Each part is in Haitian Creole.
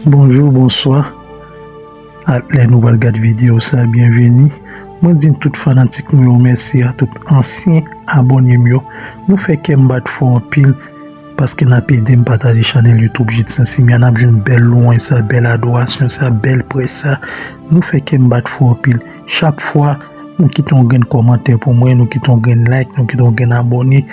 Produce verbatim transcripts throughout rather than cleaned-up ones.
Bonjou, bonswa. Ak lè nou pral gad videyo sa, byenveni. Mwen di tout fanatik mwen yo mèsi, a tout ansyen abòne m yo. Nou fè kè m bat fò anpil paske n ap ede m pataje chanèl YouTube Jidson Simia. N ap jwenn bèl lwanj sa, bèl adorasyon sa, bèl prèch sa. Nou fè kè m bat fò anpil. Chak fwa nou kite yon grenn kòmantè pou mwen, nou kite yon grenn like, nou kite yon grenn abòne.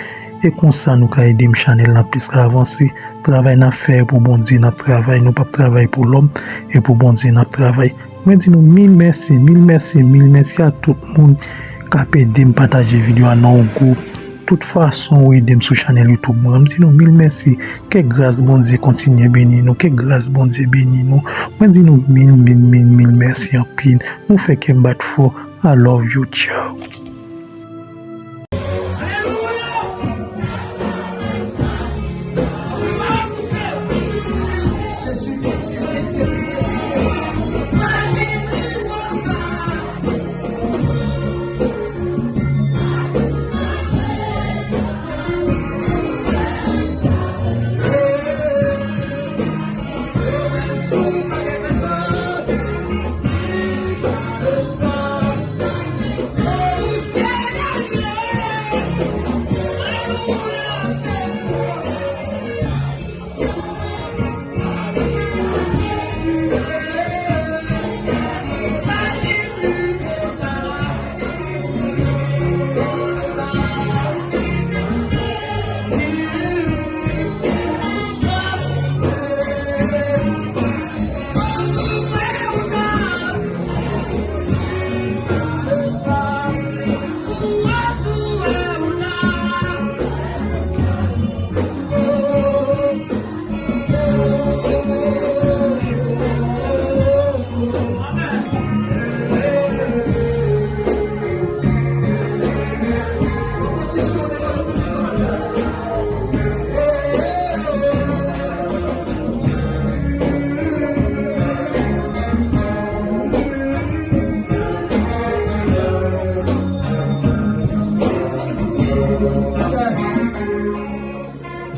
E konsa nou ka ede m chanèl la plis ka avanse. Travay n ap fè pou Bondye n ap travay, nou p ap travay pou lòm, e pou Bondye n ap travay. Mwen di nou mil mèsi, mil mèsi, mil mèsi a tout moun k ap ede m pataje videyo a nan yon gwoup. Tout fason ou ede m sou chanèl YouTube mwen. Mwen di nou mil mèsi. Ke gras Bondye kontinye beni nou. Ke gras Bondye beni nou. Mwen di nou mil, mil, mil, mil mèsi anpil. Nou fè kè m bat fò. I love you, ciao.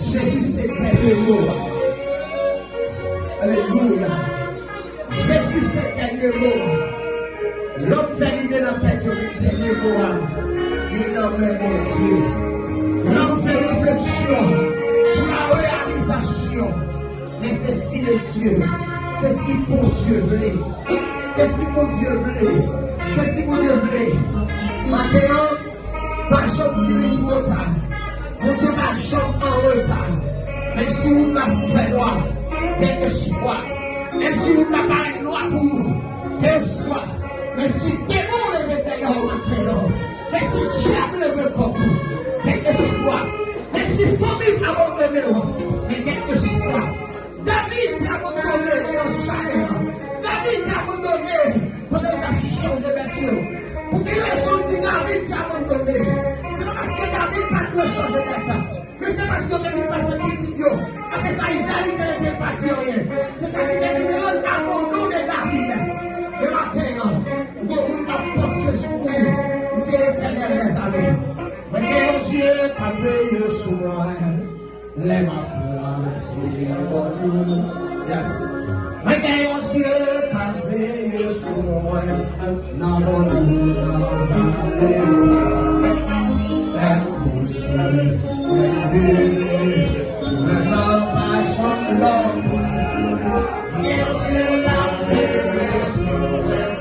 Jezi se dènye mo a. Alelouya. Jezi se dènye mo a. Lòm fè lide nan tèt yo, men dènye mo a, li nan men Bondye. Lòm fè refleksyon pou la reyalizasyon. Men se si Bondye, se si Bondye vle. Se si Bondye vle. Se si Bondye vle. Maten an, pa janm di li twò ta. Bondye pa janm an reta. Menm si wout la fè nwa, gen espwa. Menm si wout la parèt nwa pou ou, gen espwa. Menm si demon leve dèyè w maten an, menm si dyab leve kont ou, gen espwa. Menm si fanmi abandone w, men gen espwa. David te abandone nan jaden an. David te abandone pandan l t ap chanje vèti l. Pou ki rezon di David te abandone? Se pa paske David pa t dwe chanje vèti l, men se paske yo te vin pase pitit yo. Apre sa, Izrayèl te rete, l pa di anyen. Se sa ki te vin rann abandone David. Men maten an, gon moun k ap panse sou ou, se Letènèl dèzame. Mwen gen yon Dye k ap veye sou mwen. Lè m ap travèse nan bò dlo, yes. Mwen gen yon Dye k ap veye sou mwen. Nan bò dlo, nan vale. Lè m kouche, lè m leve, sou mwen nan pa janm dòmi. Gen yon Dye k ap veye sou mwen.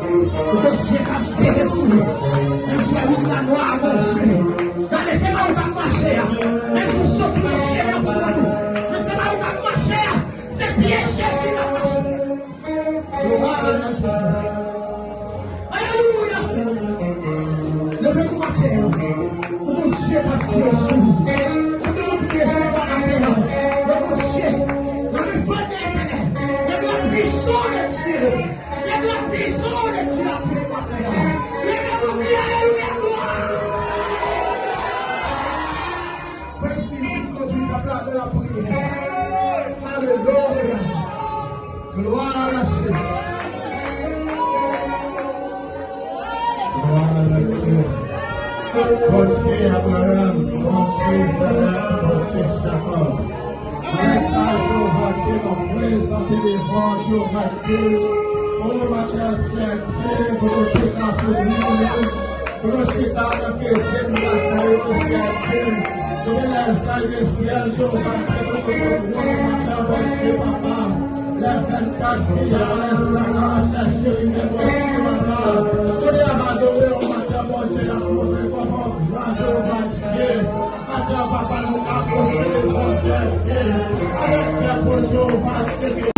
Ou gon zye k ap veye sou ou. Menm si yon nwa, Bondye. Gade, se pa ou k ap mache a. Menm si w soti nan chemen pou ou, men se pa ou k ap mache a. Se pye Jezi k ap mache. Glwa a Jezi. Alelouya. Leve pou maten an. Ou gon zye k ap veye sou ou. Ou gon zye k ap veye sou ou maten an. Ou gon zye. Nan le fon de Letènèl. Nan la puissance de Dieu. Lève la puissance de Dieu a plen maten an. Leve pou kriye, alelouya, glwa. Fè Espri vin kondui pèp la nan lapriyè. Alelouya. Glwa a Jezi. Glwa a Dye. Bondye Abraram, Bondye Izarak, Bondye Jakòb. Lè sa, Jewova Dye, nou prezante devan Jewova Dye, o maten an, Seyè Dye, pou nou chita sou nou, pou nou chita nan peze nou lakay ou, Seyè Dye. Kote lè sa, Seyè Jewova Dye, pou nou konprann maten an, Bondye, papa. Lè vennkat fi a, lè sa, ka chèche li, men Bondye, papa. Kote y ap adore ou maten an, Bondye, y ap montre kòman gran Jewova Dye. Atè, papa, nou apwoche devan Seyè Dye avèk kè pou Jewova Dye.